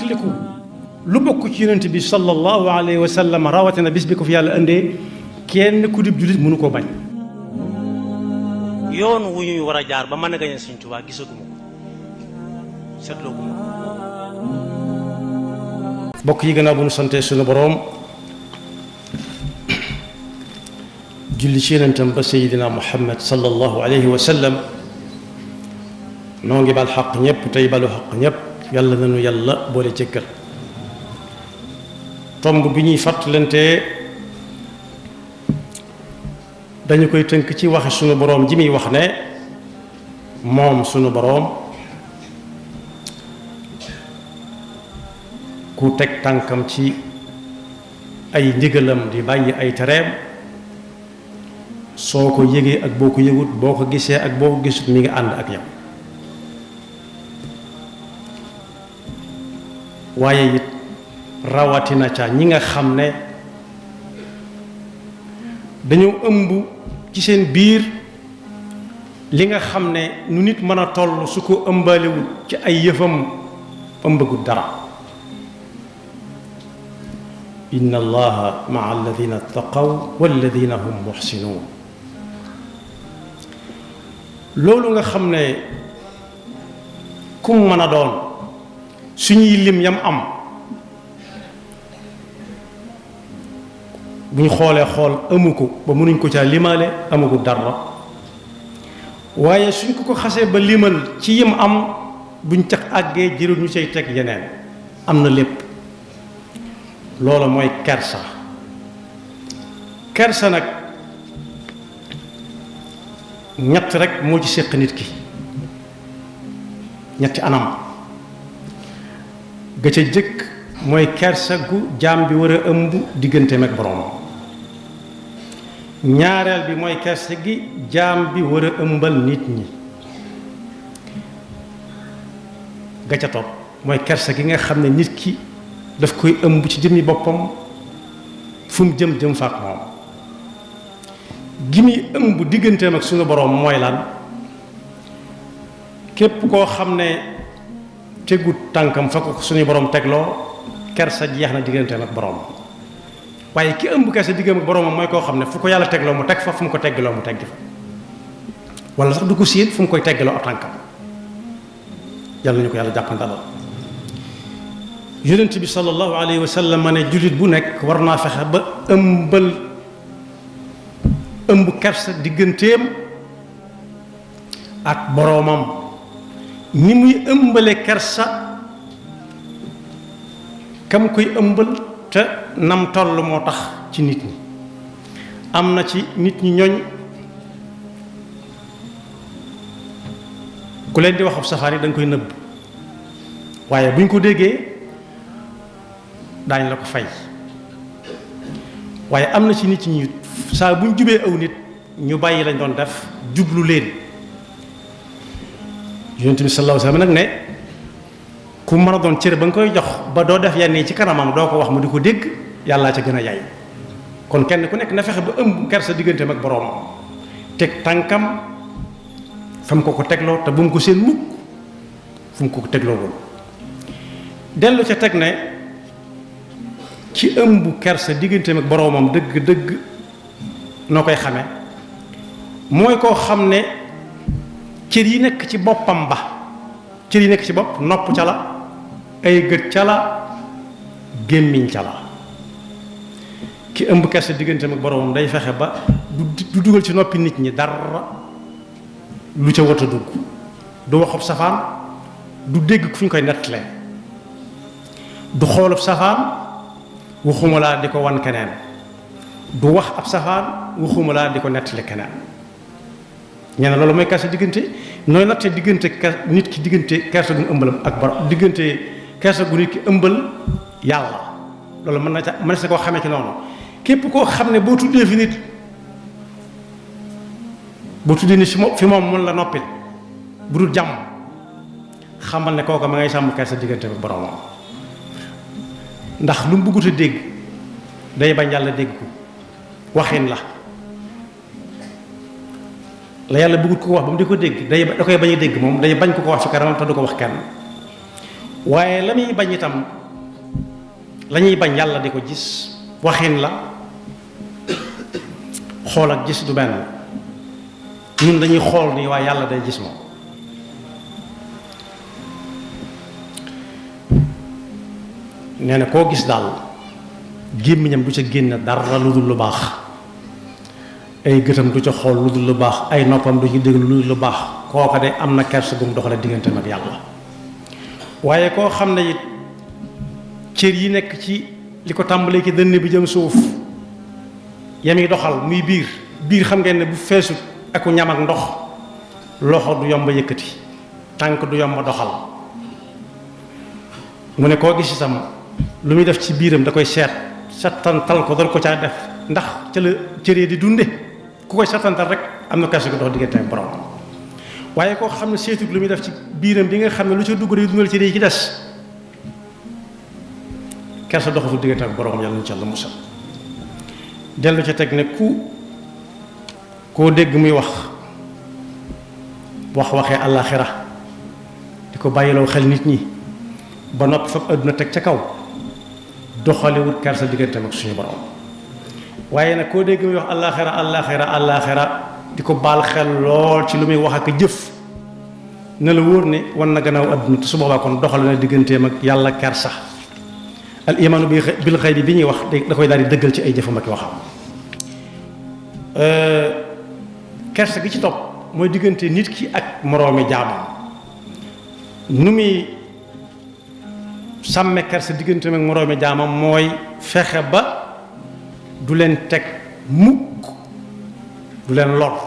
fàttaliku lu bokk ci yonent bi sallallahu alayhi wa sallam rawatina bis bi ko fi yàlla indee kenn ku dib jullit mënu koo bañ. yoon wu ñuy war a jaar ba mën a gañe Sëñ Tuubaa gisaguma ko seetlooguma ko. bokk yi gannaaw bu ñu sante suñu boroom julli ci yonentam ba Seydina Muhammad sallallahu alayhi wa sallam noo ngi bal xaq ñëpp tey balu xaq ñëpp yàlla nañu yàlla boole jëggal. tomb bi ñuy fàttalante dañu koy tënk ci waxe sunu boroom ji muy wax ne moom sunu boroom ku teg tànkam ci ay ndigalam di bàyyi ay tereem soo ko yëgee ak boo ko yëgut boo ko gisee ak boo ko gisut mi ngi ànd ak yow. waaye it rawatina ca ñi nga xam ne dañoo ëmb ci seen biir li nga xam ne nu nit mën a toll su ko ëmbalewul ci ay yëfam ëmbagul dara. inna allaha maa alladina taqaw walladina hum muxsinuun. loolu nga xam ne kum mën a doon suñuy lim yam am bu ñu xoolee xool amu ko ba mënuñ ko caa limaale amu ko dara waaye suñ ko xasee ba limal ci yim am buñ tax àggee jërul ñu say teg yeneen am na lépp. loola mooy kersa. kersa nag ñett rek moo ci séq nit ki ñetti anam. ga ca jëkk mooy kersa gu jaam bi war a ëmb digganteem ak boroomam. ñaareel bi mooy kersa gi jaam bi war a ëmbal nit ñi. ga ca topp mooy kersa gi nga xam ne nit ki daf koy ëmb ci jëmmi boppam fu mu jëm faak moom. gi muy ëmb digganteem ak suñu boroom mooy lan. képp koo xam ne tegut tànkam fa ko suñu boroom tegloo kersa jeex na digganteem ak boroom. waaye ki ëmb kersa diggam ak boroomam mooy koo xam ne fu ko yàlla tegloo mu teg fa fu mu ko tegloo mu teggi fa wala sax du ko séen fu mu koy tegloo ab tànkam. yàlla ñu ko yàlla jàppandalal. yonent bi sallallahu alayhi wa sallam ma ne jullit bu nekk war naa fexe ba ëmb kersa digganteem ak boroomam ni muy ëmbale kersa kam koy ëmbal te nam toll moo tax ci nit ñi. am na ci nit ñi ñooñ ku leen di wax ab safaan yi da nga koy nëbb waaye buñ ko déggee daañ la ko fay. waaye am na ci nit ñi saa buñ jubee aw nit ñu bàyyi lañ doon def jublu leen. yonent bi sallallahu alayhi wasallam nag ne ku mën a doon cër ba nga koy jox ba doo def yenn yi ci kanamam doo ko wax mu di ko dégg yàllaa ca gën a yaay. kon kenn ku nekk na fexe ba ëmb kersa digganteem ak boroomam teg tànkam fa mu ko tegloo te bu mu ko seen mukk fu mu ko tegloo woon. dellu ca teg ne ci ëmb kersa digganteem ak boroomam dëgg noo koy xame mooy koo xam ne cër yi nekk ci boppam ba cër yi nekk ci bopp nopp ca la ay gët ca la gémmiñ ca la. ki ëmb kersa digganteem ak boroomam day fexe ba du dugal ci noppi nit ñi dara lu ca wat a dugg. du waxub safaan du dégg fu ñu koy nettalee du xoolub safaan waxuma laa di ko wan keneen du wax ab safaan waxuma laa di ko nettali keneen. ñeneen loolu mooy kersa diggante nooy nattee diggante nit ki diggante kersa gu mu ëmbalam ak borom diggante kersa gu nit ki ëmbal yàlla loolu mën na sa koo xamee ci noonu. képp koo xam ne boo tuddee fi nit fi moom mun la noppil bu dul jàmm xamal ne kooku ma ngay sàmm kersa diggante ak boromam. ndax lu mu bëggut a dégg day bañ yàlla dégg ko waxin la yàlla bëggut ko wax ba mu di ko dégg da koy bañ a dégg moom day bañ ko wax fi kanamam te du ko wax kenn. waaye la muy bañ itam la ñuy bañ yàlla di ko gis waxin la xool ak gis du benn ñun dañuy xool nii waaye yàlla day gis moom. nee na koo gis daal gémmiñam du ca génn dara lu dul lu baax, ay gëtam du ca xool lu dul lu baax, ay noppam du ci déglu lu dul lu baax, kooka de am na kersa gum doxale digganteem ak yàlla. waaye koo xam ne it cër yi nekk ci li ko tàmbalee ci dënn bi jëm suuf yami doxal muy biir xam ngeen ne bu feesut aku ñam ak ndox loxo du yomb yëkkati, tànk du yomb doxal. mu ne koo gis itam lu muy def ci biiram da koy settantal ko door ko caa def ndax ca la cëree di dunde ku koy settantal rek am na kersa gu dox diggante ak borom. waaye koo xam ne seetut lu muy def ci biiram bi nga xam ne lu ca dugg day dundal ci ci des kersa doxatul diggante ak borom yàlla ñu ci Yàlla musal. dellu ca teg ne koo dégg muy waxee àllaaxira di ko bàyyiloo xel nit ñi ba noppi fab àdduna teg ca kaw doxalewut kersa digganteem ak suñu borom. waaye nag koo dégg muy wax àllaaxira di ko baal xel lool ci lu muy wax ak jëf ne la wóor ne wan na gannaaw àdduna te su boobaa kon doxal na digganteem ak yàlla kersa. al imaanu bil xayri bi ñuy wax da koy daal di dëggal ci ay jëfam ak waxam. kersa gi ci topp mooy diggante nit ki ak moroomi jaamam. nu muy sàmme kersa digganteem ak moroomi jaamam mooy fexe ba du leen teg mukk, du leen lor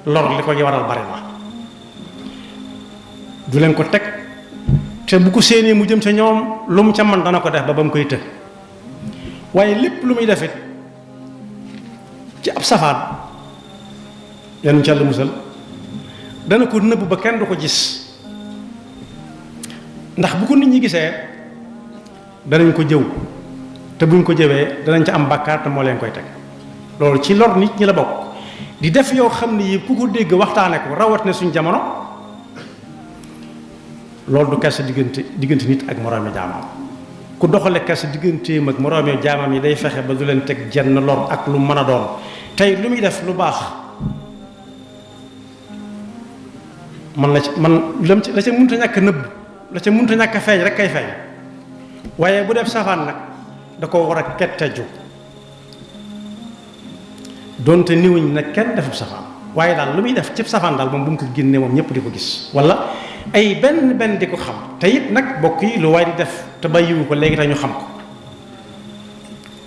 li ko waral bari na, du leen ko teg te bu ko séenee mu jëm ca ñoom lu mu ca man dana ko def ba mu koy të. waaye lépp lu muy defit ci ab safaan yan ci Yàlla musal dana ko nëbb ba kenn du ko gis, ndax bu ko nit ñi gisee danañ ko jëw te buñ ko jëwee danañ ca am bàkkaar te moo leen koy teg. loolu ci lor nit ñi la bokk. di def yoo xam ne yi ku ko dégg waxtaane ko rawat ne suñ jamono loolu du kersa diggante nit ak moroomi jaamam. ku doxale kersa digganteem ak moroomi jaamam yi day fexe ba du leen teg jenn lor ak lu mën a doon. tey lu muy def lu baax la ca mënta ñàkk nëbb, la ca mënta ñàkk feeñ rek kay feeñ. waaye bu def safaan nag da ko war a ketteju donte niwuñ nag kenn defub safaan, waaye daal lu muy def cib safaan daal moom bu mu ko génnee moom ñëpp di ko gis wala ay benn di ko xam. te it nag bokk yi lu waay di def te bàyyiwu ko léegi te ñu xam ko.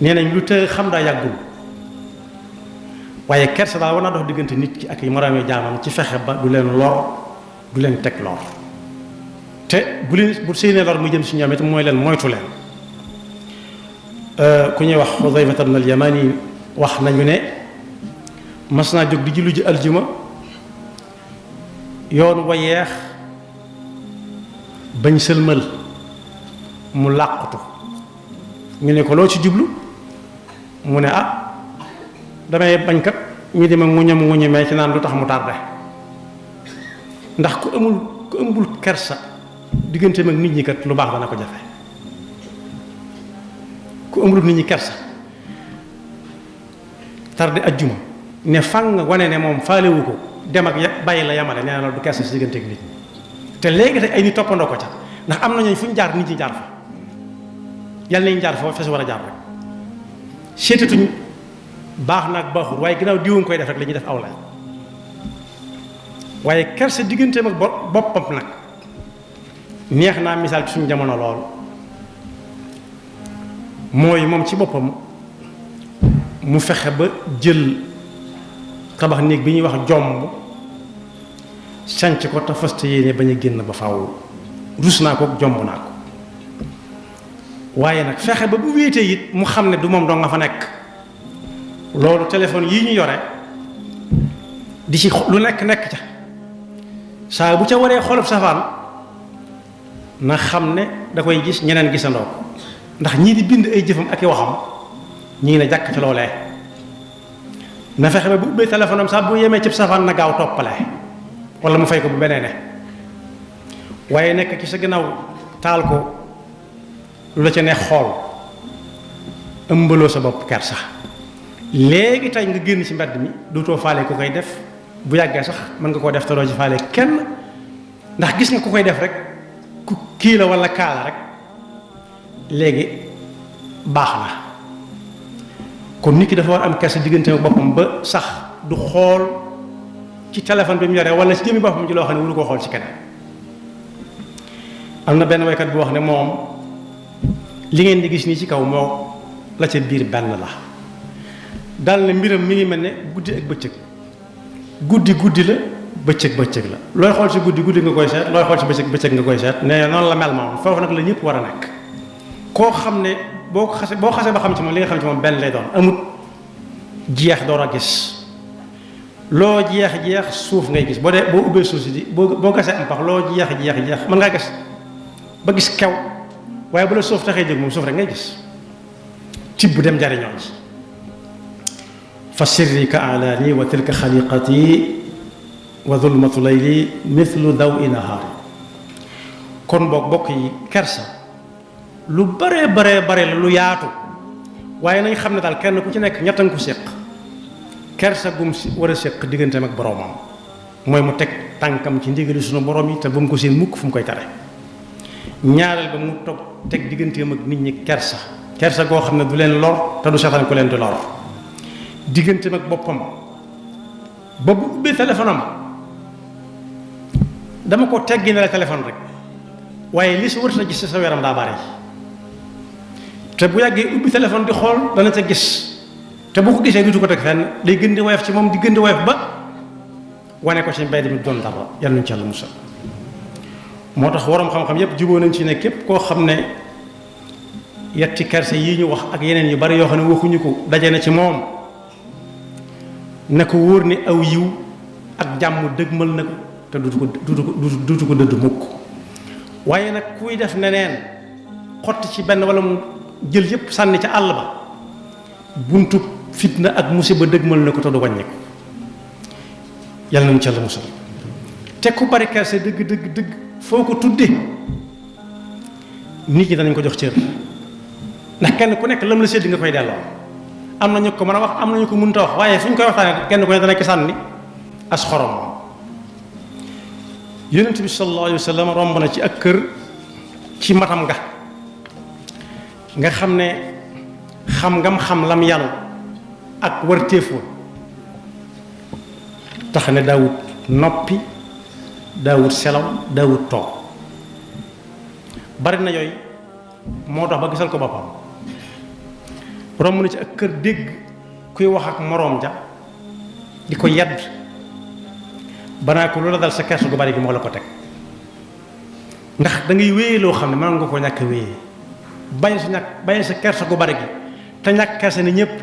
nee nañ lu te xam daa yàggul. waaye kersa daal war naa dox diggante nit ki ak yi moroomi jaamam ci fexe ba du leen lor, du leen teg lor, te bu séenee lor muy jëm si ñoom itam mooy leen moytu leen. ku ñuy wax Xudayfa ibn al-Yamani wax nañu ne mas naa jóg di julli ji aljuma yoon wa yeex bañ sëlmal mu làqutu. ñu ne ko loo ci jublu mu ne damay bañ kat ñu dem ak nguñamee ci naan lu tax mu tardé. ndax ku ëmbul kersa digganteem ak nit ñi kat lu baax dana ko jafe. ku ëmbul nit ñi kersa tardé ajjuma ne fang wane ne moom faalewu ko dem ak bàyyi la yamale nee na loolu du kersa si digganteeg nit ñi. te léegi te ay nit toppandoo ko ca ndax am na ñooñu fu ñu jaar nit ñi jaar fa yàlla nañu jaar fa fees war a jaar rek seetatuñ baax na ak baaxul waaye ginnaaw diwa nga koy def rek la ñuy def aw lay. waaye kersa digganteem ak boppam nag neex naa misaal ci suñu jamono lool. mooy moom ci boppam mu fexe ba jël tabax néeg bi ñuy wax jomb sanc ko te fas yéene bañ a génn ba faaw. rus naa ko jomb naa ko. waaye nag fexe ba bu wéetee it mu xam ne du moom doo nga fa nekk. loolu téléphone yii ñu yore di ci lu nekk ca saa bu ca waree xolub safaan na xam ne da koy gis ñeneen gisandoo ko ndax ñii di bind ay jëfam ak i waxam ñi ngi ne jàkk ci loolee. na fexe ba bu ubbee téléphone am saa bu yemee cib safaan na gaaw toppale wala mu fay ko bu benee ne. waaye nekk ci sa gannaaw taal ko lu la ca neex xool ëmbaloo sa bopp kersa léegi tey nga génn ci mbedd mi dootoo faale ku koy def bu yàggee sax mën nga koo def te doo ci faale kenn ndax gis nga ku koy def rek ku kii la walla kaala rek léegi baax na kon nit ki dafa war am kersa diggante ak boppam ba sax du xool ci téléphone bi mu yore walla ci jëmmi boppam ci loo xam ne wuru koo xool ci keneen am na benn waykat bu wax ne moom li ngeen di gis nii ci kaw moo la ca biir benn la dal ne mbiram mi ngi mel ne guddi ak bëccëg guddi la bëccëg la looy xool ci guddi nga koy seet looy xool ci bëccëg nga koy seet ne noonu la mel moom foofu nag la ñëpp war a nekk koo xam ne boo xasee ba xam ci moom li nga xam ci moom benn lay doon amut jeex door a gis loo jeex suuf ngay gis boo ubbee suuf si di boo gasee am pax loo jeex mën ngaa gis ba gis kew waaye bu la suuf taxee jóg moom suuf rek ngay gis tibb dem jariñoo ji fa sirri ka alaani wa tilka xaliqati wa zulmatu layli mithlu dawi nahaari kon bokk yi kersa lu bare la lu yaatu waaye nañ xam ne daal kenn ku ci nekk ñettan ko séq kersa gum si war a séq digganteem ak boroomam mooy mu teg tànkam ci ndigali sunu borom yi te bu mu ko seen mukk fu mu koy tere ñaareel ba mu toog teg digganteem ak nit ñi kersa goo xam ne du leen lor te du seetaan ku leen di lor digganteem ak boppam ba bu ubbee téléphone am dama ko teggi ne la téléphone rek waaye li si wërta gis ci sa yaram daa bari te bu yàggee ubbi téléphone di xool dana ca gis te bu ko gisee dutu ko teg fenn day gën di woyof ci moom di gën di woyof ba wane ko ci mbedd mi doon dara yàlla nañu ci yàlla musal moo tax waroom xam-xam yépp juboo nañ ci ne képp koo xam ne yetti kersa yii ñu wax ak yeneen yu bari yoo xam ne waxuñu ko daje na ci moom na ko wóor ni aw yiw ak jàmm dëgmal na ko te duutu ko dëdd mukk waaye nag kuy def neneen xotti ci benn wala mu jël yépp sànni ca àll ba buntu fitna ak musiba dëgmal na ko te du wàññi ko yàlla nañu ca la musal te ku bari kersa dëgg foo ko tudde nit ñi danañ ko jox cër ndax kenn ku nekk lam la sédd nga koy delloo am na ñu ko mën a wax am na ñu ko mënta wax waaye fu ñu koy waxtaanee kenn ku ne dana ki sànni as xorom yonent bi sallallahu alayhi wa sallam romb na ci ak kër ci matam nga xam ne xam lam yanu ak war téef wa tax ne daawut noppi daawut selaw daawut toog bari na yooyu moo tax ba gisal ko boppam romb na ci ak kër dégg kuy wax ak moroom ja di ko yedd banaa ko loola dal sa kersa gu bari gi moo la ko teg ndax da ngay wéyee loo xam ne mën nga ko ñàkk wéyee bàyyi sa kersa gu bari gi te ñàkk kersa ni ñëpp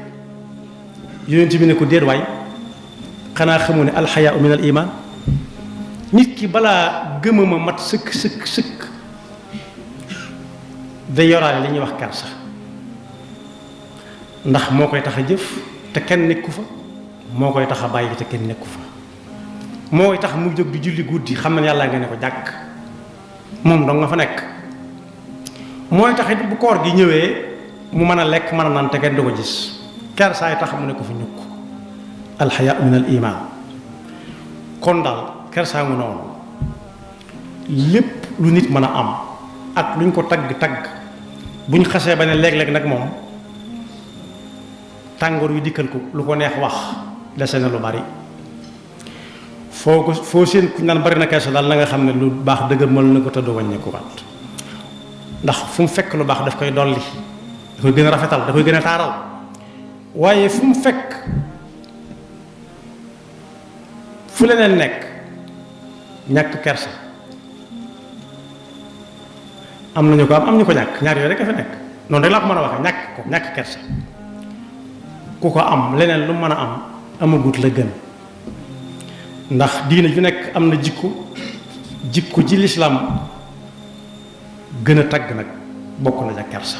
yonent bi ne ko déet waay xanaa xamu ne alxayaa min al iman nit ki balaa gëmama mat sëkk day yoraale li ñuy wax kersa ndax moo koy tax a jëf te kenn nekku fa moo koy tax a bàyyi te kenn nekku fa moo koy tax mu jóg di julli guddi xam na yàlla nga ne ko jàkk moom dong nga fa nekk mooy tax it bu koor gi ñëwee mu mën a lekk mën a naan te kenn du ko gis kersaay tax mu ne ko fi ñukk alxayaa min al iman kon daal kersaa ngu noonu lépp lu nit mën a am ak luñ ko tagg buñ xasee ba ne léeg-léeg nag moom tàngoor wi dikkal ko lu ko neex wax dese na lu bari foo seen ku naan bari na kersa daal na nga xam ne lu baax dëgërmal na ko te du wàññi ko waat ndax fu mu fekk lu baax daf koy dolli da koy gën a rafetal da koy gën a taaral waaye fu mu fekk fu leneen nekk ñàkk kersa am nañu ko am ñu ko ñàkk ñaar yooyu rek a fa nekk noonu rek laa ko mën a waxee ñàkk kersa ku ko am leneen lu mën a am amagut la gën ndax diine ju nekk am na jikko ji lislaam gën a tagg nag bokk na ja kersa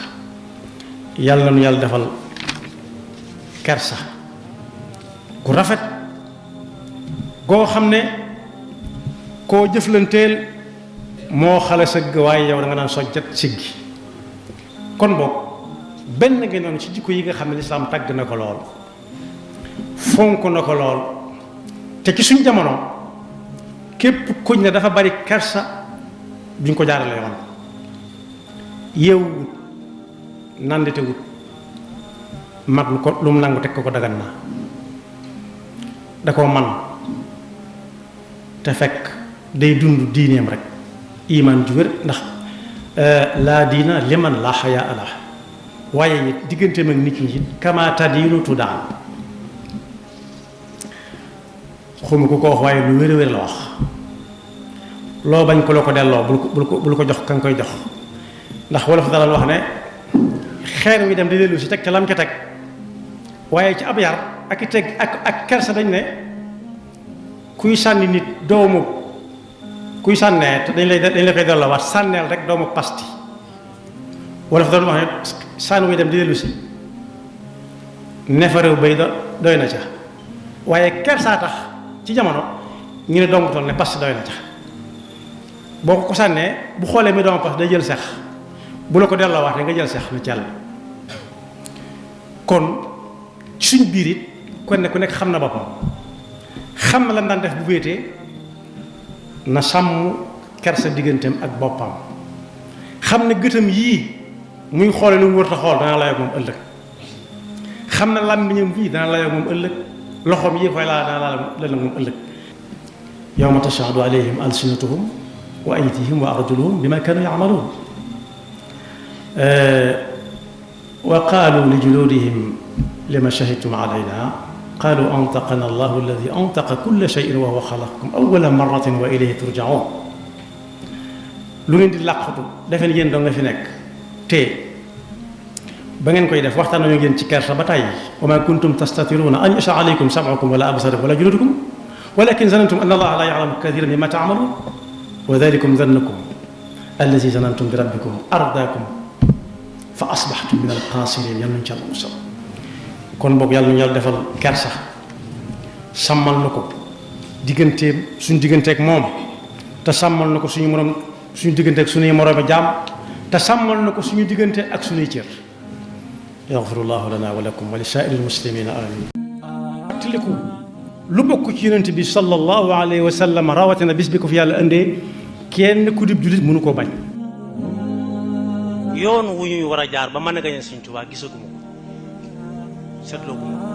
yàlla na nu yàlla defal kersa ku rafet goo xam ne koo jëflanteel moo xale sëgg waaye yow da nga naan sojjat siggi kon boog benn nga noonu ci jikko yi nga xam ne lislaam tàgg na ko lool fonk na ko lool te ci suñ jamono képp kuñ ne dafa bari kersa duñ ko jaarale yoon yeewut nandite wut mag lu mu nangu teg ko dagan na da koo man te fekk day dund diineem rek iman ju wér ndax laa diina liman laa xayaa ala waaye it digganteem ak nit ñi kama tadiinu tudaan xuma ku ko wax waaye lu wér-wér la wax loo bañ ko la ko delloo bul ko jox ka nga koy jox ndax wolof dalal wax ne xeer wi dem di dellu si teg ca lam ca teg waaye ci ab yar ak i teg ak kersa dañ ne kuy sànni nit doomu kuy sànnee te dañ la koy delloo waat sànneel rek doomu pasti wolof dalal wax ne sànni wi dem di dellu si neefarew bay doy na ca waaye kersaa tax ci jamono ñu ne doomu tool ne pasti doy na ca boo ko sànnee bu xoolee mi doomu pasti day jël sex bu la ko delloo waatee nga jël sex lu cell kon suñ biir it ku nekk xam na boppam xam na lan daan def bu wéetee na sàmm kersa digganteem ak boppam xam ne gëtam yii muy xoole lu mu wër ta xool dana la yoog moom ëllëg xam ne làmmiñam bii dana la yoog moom ëllëg loxoom yi koy laa dana la moom ëllëg yawma tashhadu alayhim alsinatuhum wa aydihim wa arjuluhum bima kanu ya'malun wa qaalu li juluudihim lima shahidtum alayna qaalu antaqana allahu alladi antaqa kulla shay'in wa huwa xalaqakum awwala marratin wa ilayhi turja'un lu ngeen di làqatu defe ne yéen doo nga fi nekk te ba ngeen koy def waxtaan nañu ngeen ci kersa ba tàyyi wa ma kuntum tastatiruuna an yasha alaykum sam'ukum wala absarukum wala juludukum walakin zanantum anna allaha la ya'lamu kathiran mimma ta'malun wa dhalikum dhannukum alladi zanantum bi rabbikum ardaakum fa asbaxtum min alxaasiriin yal nañu ci Yàlla musal kon boog yàlla nañu yàlla defal kersa sàmmal na ko digganteem suñu digganteeg moom te sàmmal na ko suñu morom suñu digganteeg suñuy moroomi jaam te sàmmal na ko suñu diggante ak suñuy cër yaxfirullahu lana wa lakum wa li saa'iril muslimiina amiin fàttaliku lu bokk ci yonent bi sallallahu alayhi wa sallam rawatina bis bi ko fi yàlla indee kenn ku dib jullit mënu koo bañ yoon wu ñuy war a jaar ba mën a gañe Sëñ Tuubaa gisaguma ko seetloo guma ko